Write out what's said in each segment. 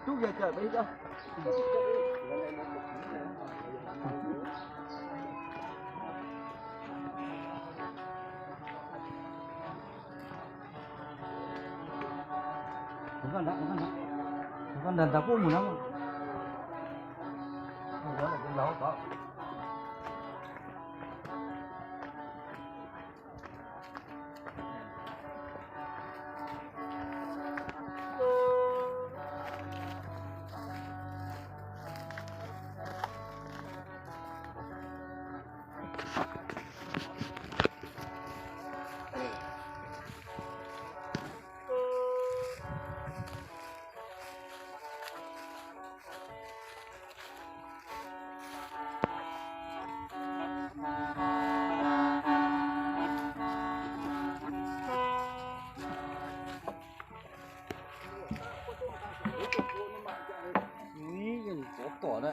Tub, yog cawm peb. Koj nrad, koj nrad, koj nrad nrad puab mus na. Tsov tom na.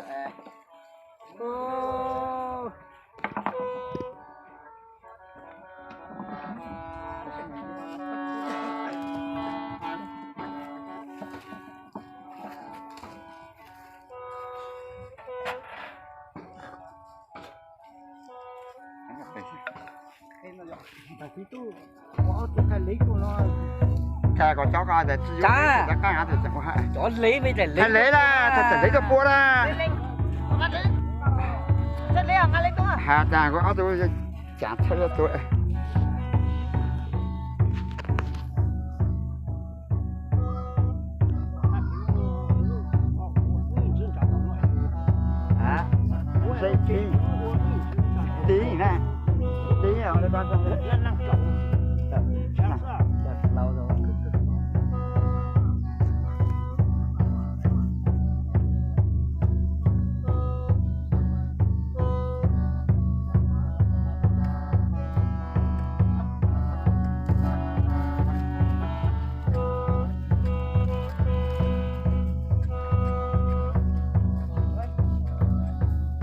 Thaij kom cov ko ntawd tsis yuav, cov qeej ntawd tseem ua hais. Thaij lev las, thaij txawm lev tuaj puab las. Has tas kuv ob tug caav txhawb tuaj. Tiv na, tiv.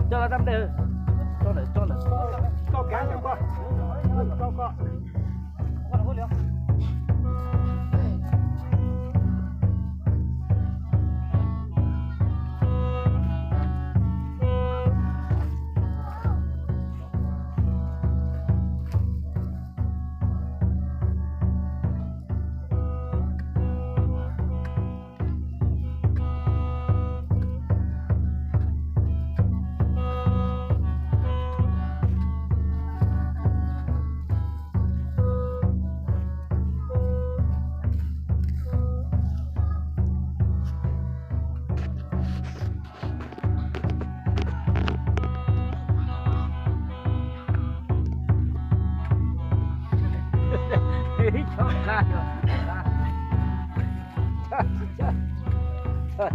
Coj los tau dej, coj lawm, coj lawm.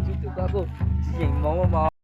Tsis tus koj kuj tsis yeem moo mog.